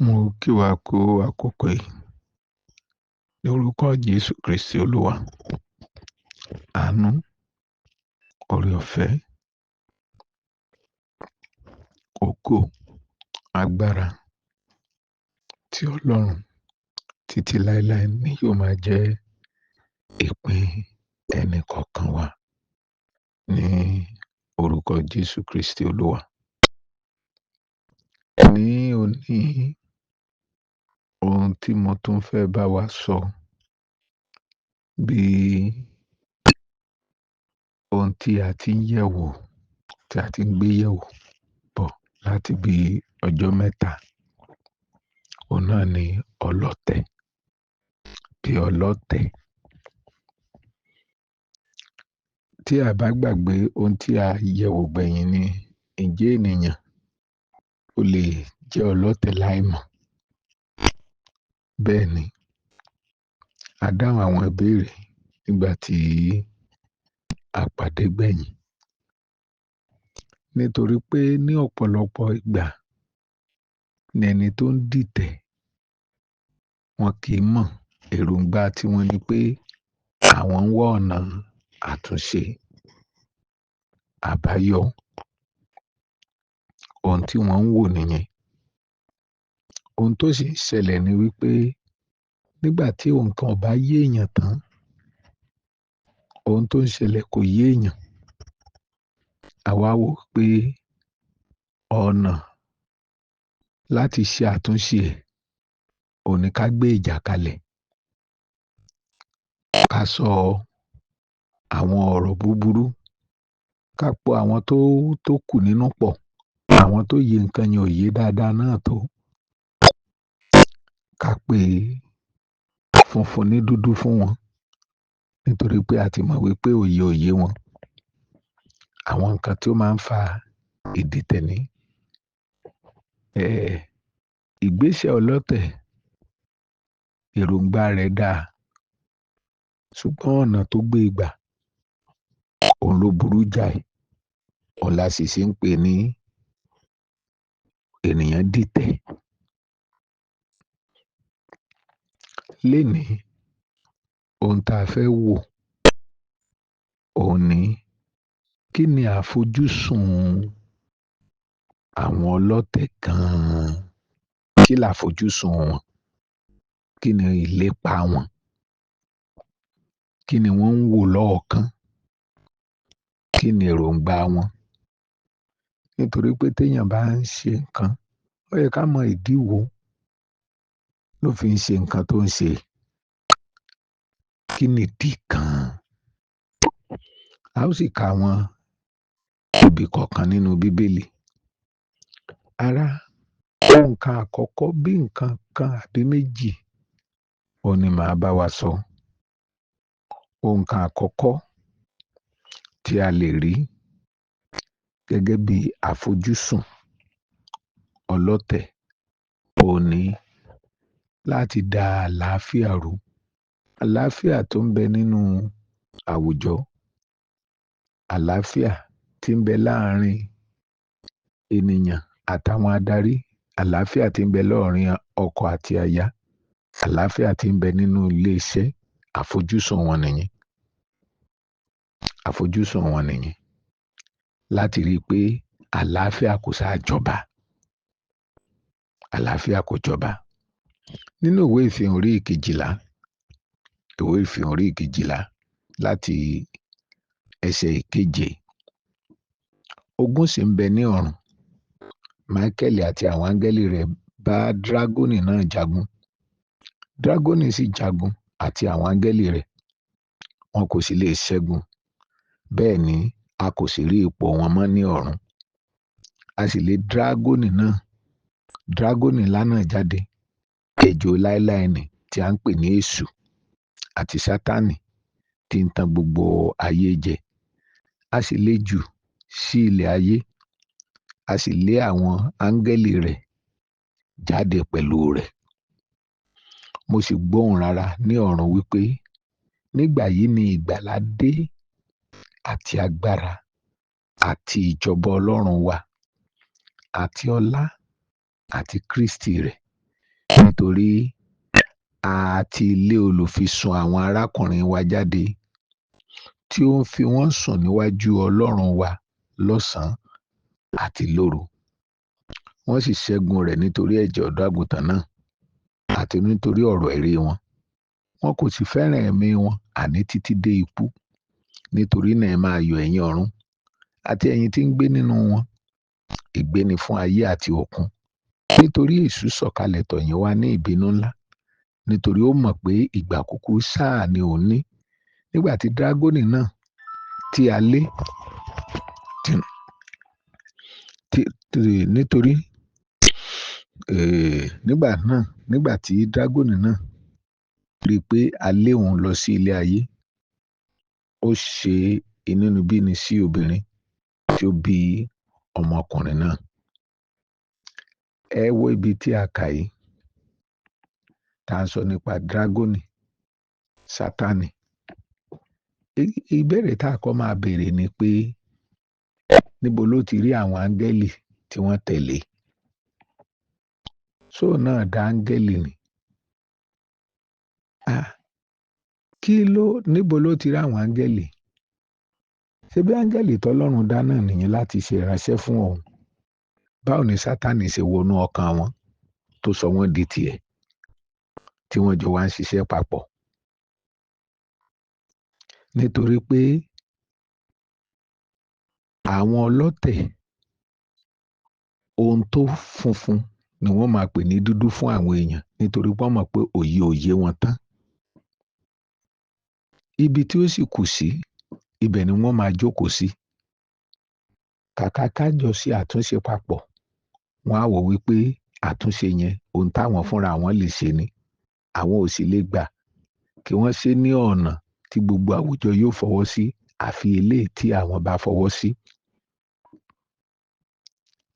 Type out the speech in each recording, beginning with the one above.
Mo kí wa kú àkókò yìí ní orúkọ Jésù Kristi Olúwa. Àánú, oore ọ̀fẹ́, ògo, agbára tí Ọlọ́run títí láéláé ni yóò máa jẹ́ ìpín ẹnì kọ̀ọ̀kan wa ní orúkọ Jésù Kristi Olúwa. Ní òní, ohun tí mo tún fẹ́ bá wa sọ bí ohun tí a ti ń yẹ̀wò, tí a ti ń gbé yẹ̀wò bọ̀ láti bí ọjọ́ mẹ́ta, òun náà ni ọlọ̀tẹ̀, bí ọlọ̀tẹ̀. Tí a bá gbàgbé ohun tí a yẹ̀wò gbẹ̀yìn ni, ǹjẹ́ ènìyàn ó lè jẹ́ ọlọ̀tẹ̀ láìmọ̀? Bẹ́ẹ̀ ni, a dáhùn àwọn ìbéèrè nígbà tí a pàdé gbẹ̀yìn. Nítorí pé ní ọ̀pọ̀lọpọ̀ ìgbà ni ẹni tó ń dìtẹ̀ wọn kì í mọ̀. Èròǹgbà tí wọ́n ní pé àwọn ń wá ọ̀nà àtúnṣe àbáyọ. Ohun tí wọ́n ń wò nìyẹn. Ohun tó sì ń ṣẹlẹ̀ ni wípé nígbà tí nǹkan ò bá yé èèyàn tán, ohun tó ń ṣẹlẹ̀ kò yé èèyàn. Àwa wò pé ọ̀nà láti ṣe àtúnṣe ẹ̀ òun ní ká gbé ìjà kalẹ̀. Ká sọ àwọn ọ̀rọ̀ búburú, ká po àwọn tó kù nínú pọ̀, àwọn tó yé nǹkan yẹn ò yé dáadáa náà tó. Ká pe funfun ní dúdú fún wọn nítorí pé a ti mọ̀ wípé òye ò yé wọn. Àwọn nǹkan tí ó máa ń fa ìdìtẹ̀ ní. Ìgbésẹ̀ ọlọ̀tẹ̀, èròǹgbà rẹ̀ dáa, ṣùgbọ́n ọ̀nà tó gbé gbà, òun ló burú jáì. Òun la sì ṣe ń pè ní ènìyàn dìtẹ̀. Lénìí, ohun tá a fẹ́ wò, òun ní kí ni àfojúsùn àwọn ọlọ̀tẹ̀ gan-an? Kí làfojúsùn wọn? Kí ni ìlépa wọn? Kí ni wọ́n ń wò lọ́ọ̀ọ́kán? Kí ni èròǹgbà wọn? Nítorí pé téèyàn bá ń ṣe nǹkan, ó yẹ ká mọ ìdí wo ló fi ń ṣe nǹkan tó ń ṣe. Kí nìdí gan-an? A ó sì ka àwọn ibi kọ̀ọ̀kan nínú Bíbélì. Ará, ohun kan àkọ́kọ́ bí nǹkan kan àbí méjì, òun ni màá bá wa sọ. Ohun kan àkọ́kọ́ tí a lè rí gẹ́gẹ́ bí àfojúsùn ọlọ̀tẹ̀, òun ní láti dá àlàáfíà rú. Àlàáfíà tó ń bẹ nínú àwùjọ, àlàáfíà tí ń bẹ láàárín ènìyàn àtàwọn adarí, àlàáfíà tí ń bẹ láàárín ọkọ àti aya, àlàáfíà tí ń bẹ nínú ilé iṣẹ́, àfojúsùn wọn nìyẹn. Àfojúsùn wọn nìyẹn. Láti rí i pé àlàáfíà kò sáà jọba. Àlàáfíà kò jọba. Nínú ìwé ìfihàn orí ìkejìlá, ìwé ìfihàn orí ìkejìlá láti ẹsẹ̀ ìkeje. Ogun sì ń bẹ ní ọ̀run. Máíkẹ́lì àti àwọn áńgẹ́lì rẹ̀ bá dragoni náà jagun. Dragoni sì jagun àti àwọn áńgẹ́lì rẹ̀. Wọn kò sì lè ṣẹ́gun. Bẹ́ẹ̀ ni a kò sì rí ipò wọn mọ́ ní ọ̀run. A sì lé dragoni náà, dragoni ńlá náà jáde. Ejò láéláé nì tí à ń pè ní Èṣù àti Sátánì tí ń tan gbogbo ayé jẹ. A sì lé jù sí ilẹ̀ ayé. A sì lé àwọn áńgẹ́lì rẹ̀ jáde pẹ̀lú rẹ̀. Mo sì gbóhùn rara ní ọ̀run wípé, nígbà yìí ni ìgbàlà dé àti agbára àti ìjọba Ọlọ́run wa àti ọlá àti Kristi rẹ̀. Nítorí a ti lé olùfisùn àwọn arákùnrin wa jáde, tí ó ń fi wọ́n sùn níwájú Ọlọ́run wa lọ́sàn-án àti lóru. Wọ́n sì ṣẹ́gun rẹ̀ nítorí ẹ̀jẹ̀ ọ̀dọ́ àgùntàn náà àti nítorí ọ̀rọ̀ ẹ̀rí wọn. Wọn kò sì fẹ́ràn ẹ̀mí wọn àní títí dé ikú. Nítorí náà ẹ máa yọ̀, ẹ̀yin ọ̀run, àti ẹ̀yin tí ń gbé nínú wọn. Ègbé ni fún ayé àti òkun, nítorí èṣù sọ̀kalẹ̀ tọ̀ yín wá ní ìbínú ńlá, nítorí ó mọ̀ pé ìgbà kúkúrú sáà ni òun ní. Nígbà tí dragoni náà tí a lé nítorí nígbà náà, nígbà tí dragoni náà rí i pé a lé òun lọ sí ilé ayé, ó ṣe inúnibíni sí obìnrin tí ó bí ọmọkùnrin náà. Ẹ wo ibi tí a kà yìí, tá a sọ nípa dragoni, Sátánì. Ìbéèrè tá a kọ́ máa béèrè ni pé, níbo ló ti rí àwọn áńgẹ́lì tí wọ́n tẹ̀lé? Ṣó náà dá áńgẹ́lì ni? Níbo ló ti rí àwọn áńgẹ́lì? Ṣé bí áńgẹ́lì tọ́lọ́run dá náà nìyẹn láti ṣe ìránṣẹ́ fún òun? Báwo ni Sátánì ṣe wọnú ọkàn wọn tó sọ wọ́n di tiẹ̀, tí wọ́n jọ wá ń ṣiṣẹ́ papọ̀? Nítorí pé àwọn ọlọ́tẹ̀, ohun tó funfun ni wọ́n máa pè ní dúdú fún àwọn èèyàn, nítorí wọ́n mọ̀ pé òye òye wọn tán. Ibi tí ó sì kù sí, ibẹ̀ ni wọ́n máa jókòó sí. Kàkà ká jọ ṣe àtúnṣe papọ̀, wọ́n á wò wípé àtúnṣe yẹn ohun táwọn fúnra wọn lè ṣe ni. Àwọn ò sì lè gbà kí wọ́n ṣe ní ọ̀nà tí gbogbo àwùjọ yóò fọwọ́ sí, àfi eléyìí tí àwọn bá fọwọ́ sí.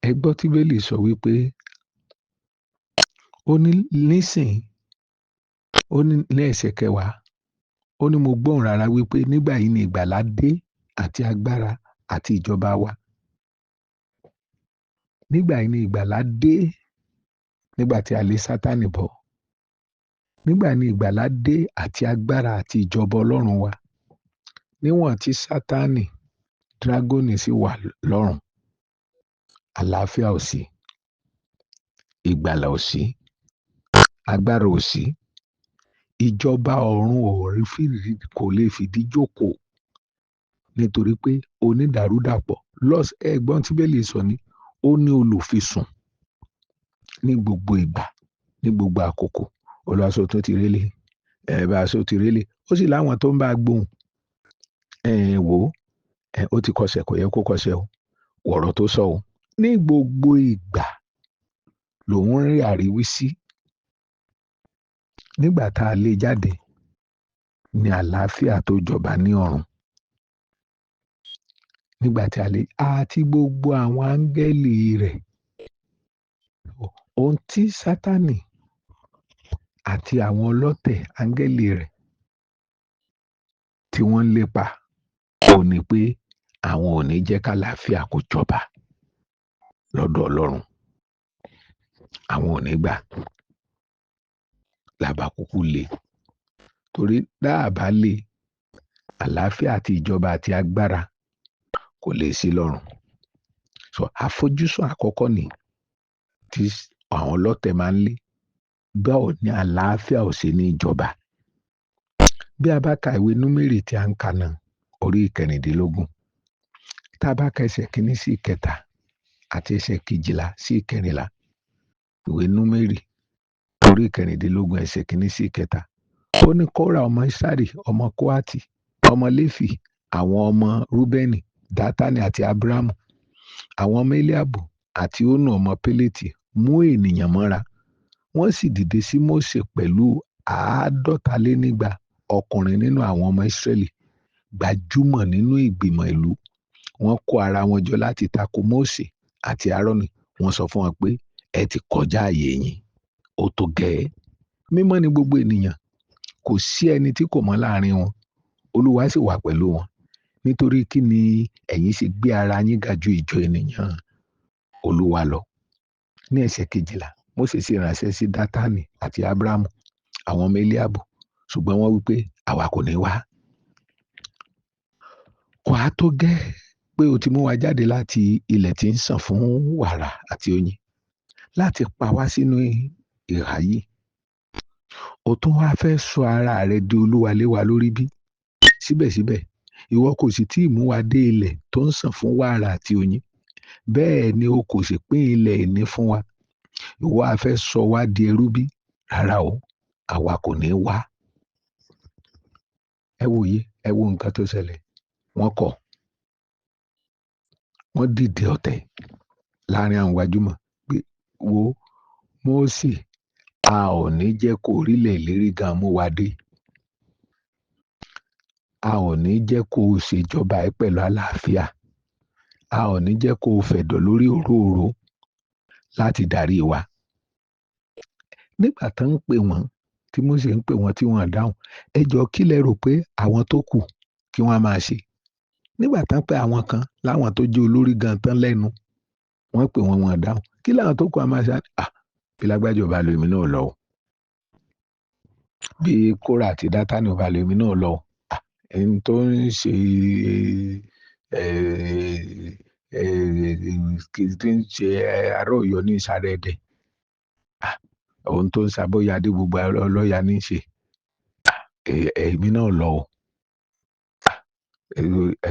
Ẹ gbọ́ tí Bíbélì sọ wípé ó ní nísìn, ó ní ní ẹsẹ̀ kẹwàá, ó ní mo gbóhùn rara wípé nígbà yìí ni ìgbàlà dé àti agbára àti ìjọba wa. Nígbà yìí ni ìgbàlà dé, nígbà tí a lé Sátánì bọ̀. Nígbà ni ìgbàlà dé àti agbára àti ìjọba Ọlọ́run wa. Níwọ̀n tí Sátánì, dragoni sì wà lọ́run, àlàáfíà ò sí, ìgbàlà ò sí, agbára ò sí, ìjọba ọ̀run ò rí fìdí, kò lè fìdí jókòó, nítorí pé onídàrúdàpọ̀ lọ́s. Ẹ̀gbọ́n tí Bíbélì sọ ni, ó ní olùfisùn ní gbogbo ìgbà, ní gbogbo àkókò. Olùwàsó tó ti rélé, ẹ̀ bá aṣọ ti rélé, ó sì láwọn tó ń bá gbóhùn. Ẹ̀ wò ó, ẹ̀ ó ti kọsẹ̀, kò yẹ kó kọsẹ̀ o, ọ̀rọ̀ tó sọ o. Ní gbogbo ìgbà lòun ń rí àríwísí. Nígbà tá a lé jáde ní àlàáfíà tó jọba ní ọ̀run. Nígbà tí a lé àti gbogbo àwọn áńgẹ́lì rẹ̀. Ohun tí Sátánì àti àwọn ọlọ́tẹ̀ áńgẹ́lì rẹ̀ tí wọ́n ń lépa ò ní pé àwọn ò ní jẹ́ kàlàáfíà kó jọba lọ́dọ̀ Ọlọ́run. Àwọn ò ní gbà. Làbá kúkú le. Torí dáàbá le, àlàáfíà àti ìjọba àti agbára kò lè sí lọ́run. So àfojúsùn àkọ́kọ́ ni tí àwọn ọlọ́tẹ̀ máa ń lé. Báwo ni àlàáfíà ò ṣe ní ìjọba? Bí a bá ka ìwé Númérì tí a ń kà náà, orí ìkẹrìndínlógún, tá a bá ka ẹsẹ̀ kìíní sí ìkẹta àti ẹsẹ̀ kejìlá sí ìkẹrìnlá, ìwé Númérì orí ìkẹrìndínlógún ẹsẹ̀ kìíní sí ìkẹta, ó ní Kórà ọmọ Isari, ọmọ Kóátì, ọmọ Léfì, àwọn ọmọ Rúbẹ́nì, Dátánì àti Abrahamu, àwọn ọmọ Eliabu àti Onu ọmọ Péleti mú ènìyàn mọ́ra. Wọ́n sì dìde sí Mósè pẹ̀lú 250 ọkùnrin nínú àwọn ọmọ Ísírẹ́lì, gbajúmọ̀ nínú ìgbìmọ̀ ìlú. Wọ́n kó ara wọn jọ láti tako Mósè àti Áárónì. Wọ́n sọ fún wọn pé ẹ ti kọjá ààyè yín, ó tó gẹ́ẹ́. Mímọ́ ni gbogbo ènìyàn, kò sí ẹni tí kò mọ́ láàrin wọn. Olúwa sì wà pẹ̀lú wọn. Nítorí kí ni ẹ̀yin ṣe gbé ara yín ga ju ìjọ ènìyàn Olúwa lọ? Ní ẹsẹ̀ kejìlá, Mósè sì ránṣẹ́ sí Dátánì àti Ábúráhámù, àwọn ọmọ Eliabu, ṣùgbọ́n wọ́n wí pé, àwa kò ní wá. Kò á tó gẹ́ pé o ti mú wa jáde láti ilẹ̀ tí ń sàn fún wàrà àti oyin, láti pa wá sínú ìhà yìí. O tún wá fẹ́ sọ ara rẹ di olúwa lé wa lórí bí? Síbẹ̀síbẹ̀, ìwọ kò sì tí ì mú wa dé ilẹ̀ tó ń sàn fún wàrà àti oyin. Bẹ́ẹ̀ ni o kò sì pín ilẹ̀ ìní fún wa. Ìwọ á fẹ́ sọ wá di ẹrú bí? Rárá o, àwa kò ní wá. Ẹ wòye, ẹ wo nǹkan tó ṣẹlẹ̀. Wọ́n kọ̀. Wọ́n dìde ọ̀tẹ̀ láàrin àwọn gbajúmọ̀ pé wo Mósè, a ò ní jẹ́ kó orílẹ̀ ìlérí gan mú wa dé. A ò ní jẹ́ kó o ṣèjọba ẹ pẹ̀lú àlàáfíà. A ò ní jẹ́ kó o fẹ̀dọ̀ lórí òróòro láti darí wa. Nígbà tó ń pè wọ́n, tí Mósè ń pè wọ́n tí wọ́n dáhùn, ẹ jọ kí lẹ rò pé àwọn tó kù kí wọ́n máa ṣe? Nígbà tán pé àwọn kan láwọn tó jẹ́ olórí gan tán lẹ́nu, wọ́n pè wọ́n, wọ́n dáhùn. Kí làwọn tó kù á máa ṣe? Bí lágbájá ò bá lọ, èmi náà lọ o. Bí Kórà àti Dátánì ò bá lọ, èmi náà lọ o. Ẹni tó ń ṣe tí ń ṣe ará Ọ̀yọ́ ní ìsàrẹ̀ ẹ̀dẹ̀. Ohun tó ń ṣàbọ̀yadé gbogbo ọlọ́ya ní í ṣe. Èmi náà lọ o.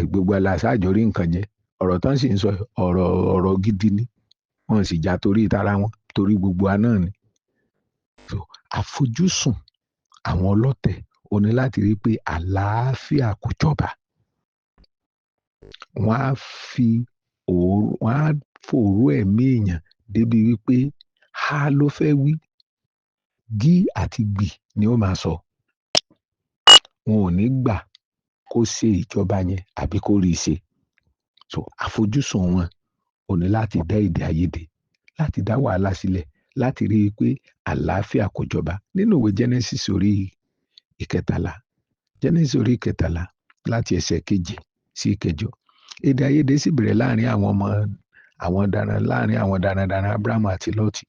Gbogbo aláṣáájọ rí nǹkan jẹ. Ọ̀rọ̀ tán sì ń sọ ọ̀rọ̀ gidi ni. Wọ́n sì jà torí tara wọn, torí gbogbo wa náà ni. So àfojúsùn àwọn ọlọ́tẹ̀ ó ní láti rí pé àlàáfíà kò jọba. Wọ́n á fi òru, wọ́n á fòòró ẹ̀mí èèyàn débi wípé a ló fẹ́ wí, gí àti gbì ni ó máa sọ. Wọn ò ní gbà kó ṣe ìjọba yẹn àbí kó rí i ṣe. So àfojúsùn wọn ò ní láti dá èdè àìyedè, láti dá wàhálà sílẹ̀, láti rí i pé àlàáfíà kò jọba. Nínú ìwé Genesis orí ìkẹtàlá, Genesis orí ìkẹtàlá láti ẹsẹ̀ keje sí ìkẹjọ. Èdè àìyedè sì bẹ̀rẹ̀ láàrin àwọn ọmọ àwọn daran láàrin àwọn darandaran Abrahamu àti Lọ́ọ̀tì.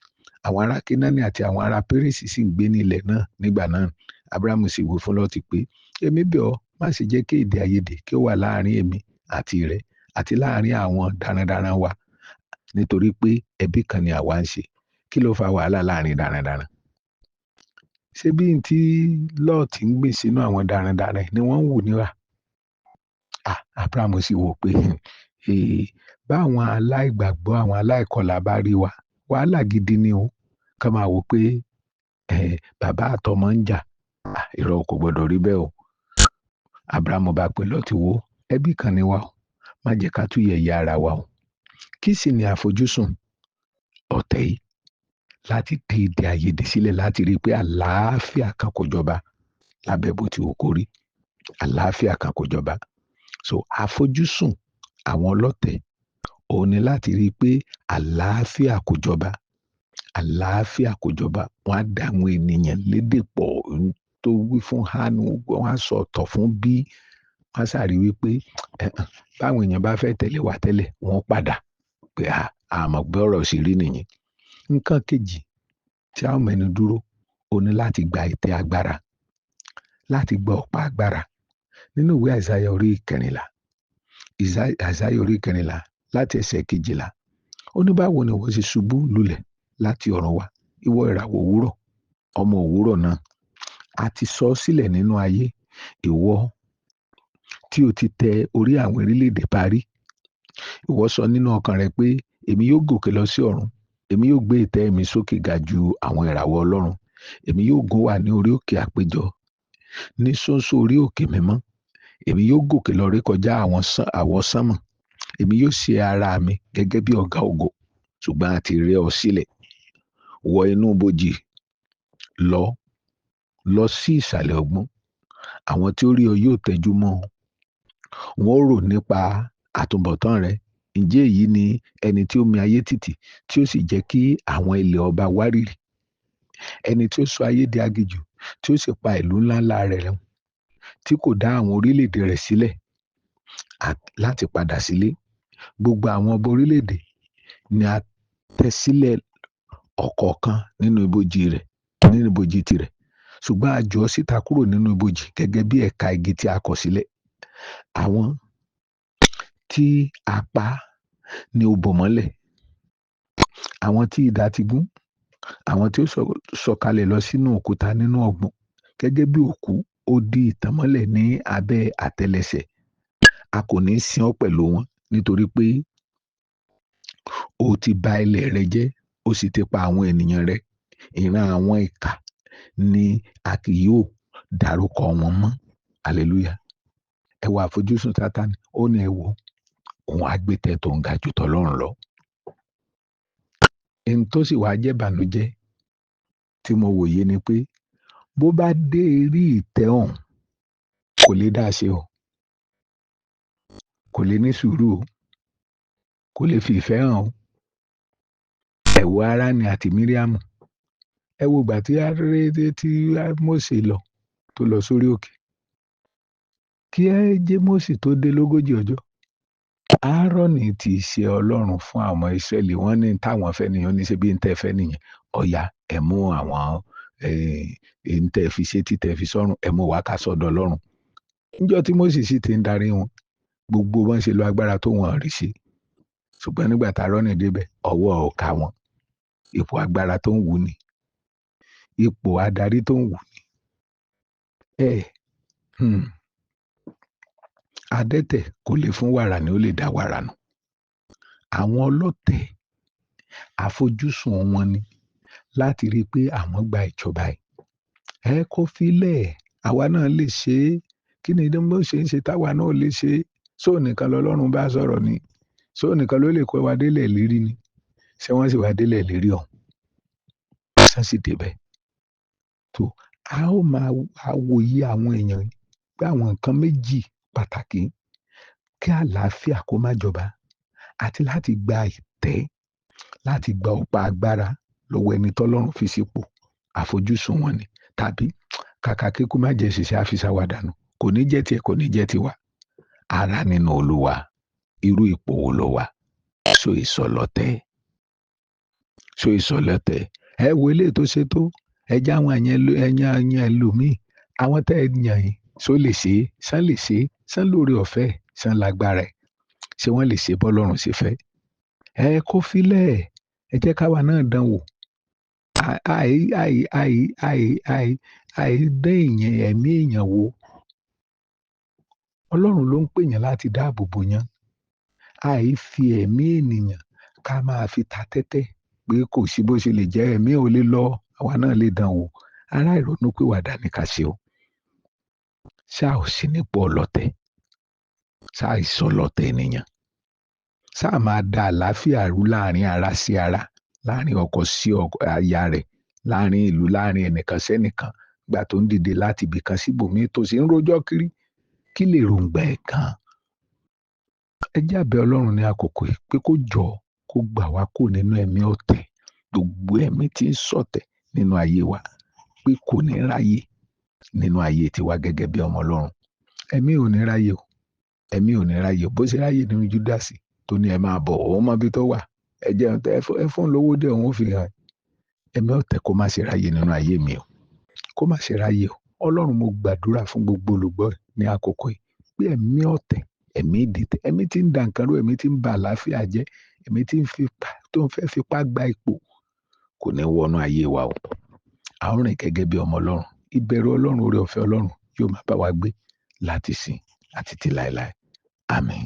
Àwọn ará Kénáánì àti àwọn ará Pérésì sì ń gbé ní ilẹ̀ náà nígbà náà. Abrahamu sì wí fún Lọ́ọ̀tì pé, èmi bẹ̀ ọ́, má ṣe jẹ́ kí èdè àìyedè kí ó wà láàrin èmi àti rẹ àti láàrin àwọn darandaran wa, nítorí pé ẹbí kan ni àwa ń ṣe. Kí ló fa wàhálà láàrin darandaran? Ṣé bí n tí Lọ́ọ̀tì ń gbìn sínú àwọn darandaran ni wọ́n ń wù níwà? Abrahamu sì wò pé báwọn aláìgbàgbọ́, àwọn aláìkọlà bá rí wa, wàhálà gidi ni o. Ká máa wò pé bàbá àtọmọ ń jà. Irọ́, kò gbọdọ̀ rí bẹ́ẹ̀ o. Abrahamu bá pe Lọ́ọ̀tì, wò, ẹbí kan ni wa o. Má jẹ́ ká tún yẹ̀yẹ́ ara wa o. Kí sì ni àfojúsùn ọ̀tẹ̀ yìí? Láti dé èdè àìyedè sílẹ̀, láti rí i pé àlàáfíà kan kò jọba lábẹ́ bó ti wù kó rí. Àlàáfíà kan kò jọba. So àfojúsùn àwọn ọlọ́tẹ̀ òun ni láti rí i pé àlàáfíà kò jọba. Àlàáfíà kò jọba. Wọ́n á dá àwọn ènìyàn lédè pọ̀ tó wí fún hánu, wọ́n á sọ ọ̀tọ̀ fún bí. Wọ́n á sàrí wípé báwọn èèyàn bá fẹ́ tẹ̀lé wa tẹ́lẹ̀, wọ́n padà pé àmọ̀ pé ọ̀rọ̀ sì rí nìyẹn. Nǹkan kejì tí a ó mẹ́nu dúró òun ni láti gba ìtẹ́ agbára, láti gba ọ̀pá agbára. Nínú ìwé Àìsáyà orí ìkẹrìnlá, Àìsáyà orí ìkẹrìnlá láti ẹsẹ̀ kejìlá, ó ní báwo ni ìwọ ṣe ṣubú lulẹ̀ láti ọ̀run wá, ìwọ ìràwọ̀ òwúrọ̀, ọmọ òwúrọ̀ náà. A ti sọ ọ́ sílẹ̀ nínú ayé, ìwọ tí o ti tẹ orí àwọn orílẹ̀-èdè parí. Ìwọ sọ nínú ọkàn rẹ pé èmi yóò gòkè lọ sí ọ̀run, èmi yóò gbé ìtẹ́ mi sókè ga ju àwọn ìràwọ̀ Ọlọ́run, èmi yóò gún wà ní orí òkè àpéjọ, ní ṣóńṣó orí òkè mímọ́. Èmi yóò gòkè lọ rékọjá àwọn àwọsánmọ̀, èmi yóò ṣe ara mi gẹ́gẹ́ bí ọ̀gá ògo, ṣùgbọ́n a ti rẹ́ ọ sílẹ̀. Wọ inú ibojì lọ, lọ sí ìsàlẹ̀ ọ̀gbun. Àwọn tí ó rí ọ yóò tẹjú mọ́ ọ. Wọn ó rò nípa àtúbọ̀tán rẹ. Ǹjẹ́ èyí ni ẹni tí ó mi ayé tìtì, tí ó sì jẹ́ kí àwọn ilẹ̀ ọba wárìrì? Ẹni tí ó sọ ayé di aginjù, tí ó sì pa ìlú ńláńlá rẹ̀ run, tí kò dá àwọn orílẹ̀-èdè rẹ̀ sílẹ̀ láti padà sílé. Gbogbo àwọn ọba orílẹ̀-èdè ni a tẹ́ sílẹ̀ Ọ̀kọ̀ọ̀kan nínú ibojì rẹ̀, nínú ibojì tirẹ̀. Ṣùgbọ́n a jù ọ́ síta kúrò nínú ibojì gẹ́gẹ́ bí ẹ̀ka igi tí a kọ̀ sílẹ̀. Àwọn tí a pa ni ó bò mọ́lẹ̀, àwọn tí idà ti gún, àwọn tí ó sọ̀kalẹ̀ lọ sínú òkúta nínú ọ̀gbun. Gẹ́gẹ́ bí òkú, ó di ìtànmọ́lẹ̀ ní abẹ́ àtẹ́lẹsẹ̀. A kò ní sin ọ́ pẹ̀lú wọn, nítorí pé o ti ba ilẹ̀ rẹ jẹ́, o sì ti pa àwọn ènìyàn rẹ. Ìran àwọn ìkà ni a kì yóò dárúkọ wọn mọ́. Hallelujah. Ẹ wo àfojúsùn Sátánì, ó ní ẹ wò, òun á gbé tẹ́ tó ń ga jù tọlọ́run lọ. Ohun tó sì wá jẹ́ ìbànújẹ́ tí mo wòye ni pé bó bá dé eré ìtẹ́ ọ̀hún, kò lè dá ṣe o, kò lè ní sùúrù o, kò lè fi ìfẹ́ hàn o. Ẹ wo Áárónì àti Míríámù. Ẹ wo ìgbà tí tí Mósè lọ, tó lọ sórí òkè. Kí ẹ jẹ́ Mósè tó dé lógójì ọjọ́, Áárónì ti ṣe Ọlọ́run fún àwọn Ísírẹ́lì. Wọ́n ní táwọn fẹ́ nìyẹn, ó ní ṣe bí ń tẹ́ fẹ́ nìyẹn. Ọ̀yà, ẹ mú àwọn ń tẹ́ fi ṣe tí tẹ́ fi sọ́run, ẹ mú wá ká sọ́dọ̀ Ọlọ́run. Níjọ́ tí Mósè sì ti ń darí wọn, gbogbo wọn ṣe lo agbára tó wọn rí ṣe. Ṣùgbọ́n nígbà tí Áárónì débẹ̀, ọwọ́ ò ká wọn. Ipò agbára tó ń wù ní, ipò adarí tó ń wù ní. Adẹ́tẹ̀ kò lè fún wàrà ni ó lè dá wàrà nù. Àwọn ọlọ́tẹ̀, àfojúsùn wọn ni láti rí i pé àwọn gba ìjọba yìí. Ẹ kó filẹ̀, àwa náà lè ṣe é. Kí ni bó ṣe ń ṣe táwa náà lè ṣe é? Ṣó nìkan lọ́lọ́run bá sọ̀rọ̀ ni? Ṣó nìkan ló lè kó wa délẹ̀ lérí ni? Ṣé wọ́n sì wá délẹ̀ lérí ọ̀hún? Ṣé sì débẹ̀? Tó, a ó máa wòye àwọn èèyàn pé àwọn nǹkan méjì pàtàkì: kí àlàáfíà kó má jọba, àti láti gba ìtẹ́, láti gba ọ̀pá agbára lọ́wọ́ ẹni tọ́lọ́run fi sípò. Àfojúsùn wọn ni. Tàbí kàkà kíkú má jẹ́ ṣiṣẹ́ àfiṣàwàdànù, kò ní jẹ́ tiẹ̀, kò ní jẹ́ tiwa. Ara nínú Olúwa, irú ipò wo ló wà? So ìsọlọ́tẹ̀. So ìsọlọ́tẹ̀. Ẹ wo eléyìí tó ṣe tó, ẹ jẹ́ àwọn ẹ̀yàn ẹlòmíì, àwọn tẹ́ ẹ yàn yìí, ṣó lè ṣe é, ṣán lè ṣe é, ṣán lóore ọ̀fẹ́, ṣán lágbára ẹ̀, ṣé wọ́n lè ṣe bọ́lọ́run ṣe fẹ́? Ẹ kó filẹ̀, ẹ jẹ́ káwa náà dán wò. Àì àì àì àì àì àì dán èèyàn, ẹ̀mí èèyàn wò. Ọlọ́run ló ń pè yàn láti dáàbò bò yàn. Àì fi ẹ̀mí ènìyàn ká máa fi ta tẹ́tẹ́ pé kò sí bó ṣe lè jẹ́, ẹ̀mí ò lè lọ, àwa náà lè dán wò. Ará, ìrònúpìwàdà ni ká ṣe o. Ṣá ò sí nípò ọlọ́tẹ̀. Ṣá ìsọlọ́tẹ̀ ènìyàn. Ṣá máa da àlàáfíà rú láàrin ara sí ara, láàrin ọkọ sí aya rẹ̀, láàrin ìlú, láàrin ẹnìkan sẹ́nìkan, ìgbà tó ń dìde láti ibìkan síbòmíì tó sì ń rojọ́ kiri. Kí lè ròǹgbà ẹ̀ gan? Ẹ jẹ́ á bẹ̀ Ọlọ́run ní àkókò yìí pé kó jọ̀ọ́, kó gbà wá kó nínú ẹ̀mí ọ̀tẹ̀, gbogbo ẹ̀mí tí ń ṣọ̀tẹ̀ nínú ayé wa, pé kò ní ráyè nínú ayé tiwa gẹ́gẹ́ bí ọmọ Ọlọ́run. Ẹ̀mí ò ní ráyè o. Ẹ̀mí ò ní ráyè o. Bó ṣe ráyè nínú Júdásì tó ní ẹ máa bọ̀, òun mọ ibi tó wà. Ẹ jẹ́ ẹ fún lówó dé, òun ó fi hàn. Ẹ̀mí ọ̀tẹ̀ kó má ṣe ráyè nínú ayé mi o. Kó má ṣe ráyè o. Ọlọ́run, mo gbàdúrà fún gbogbo olùgbọ́ ní àkókò yìí pé ẹ̀mí ọ̀tẹ̀, ẹ̀mí ìdìtẹ̀, ẹ̀mí tí ń da nǹkan rú, ẹ̀mí tí ń ba àlàáfíà jẹ́, ẹ̀mí tí ń fipá, tó ń fẹ́ fipá gba ipò, kò ní wọnú ayé wa o. A ó rìn gẹ́gẹ́ bí ọmọ Ọlọ́run. Ìbẹ̀rù Ọlọ́run, oore ọ̀fẹ́ Ọlọ́run yóò máa bá wa gbé láti sìn àti ti láéláé. Àmín.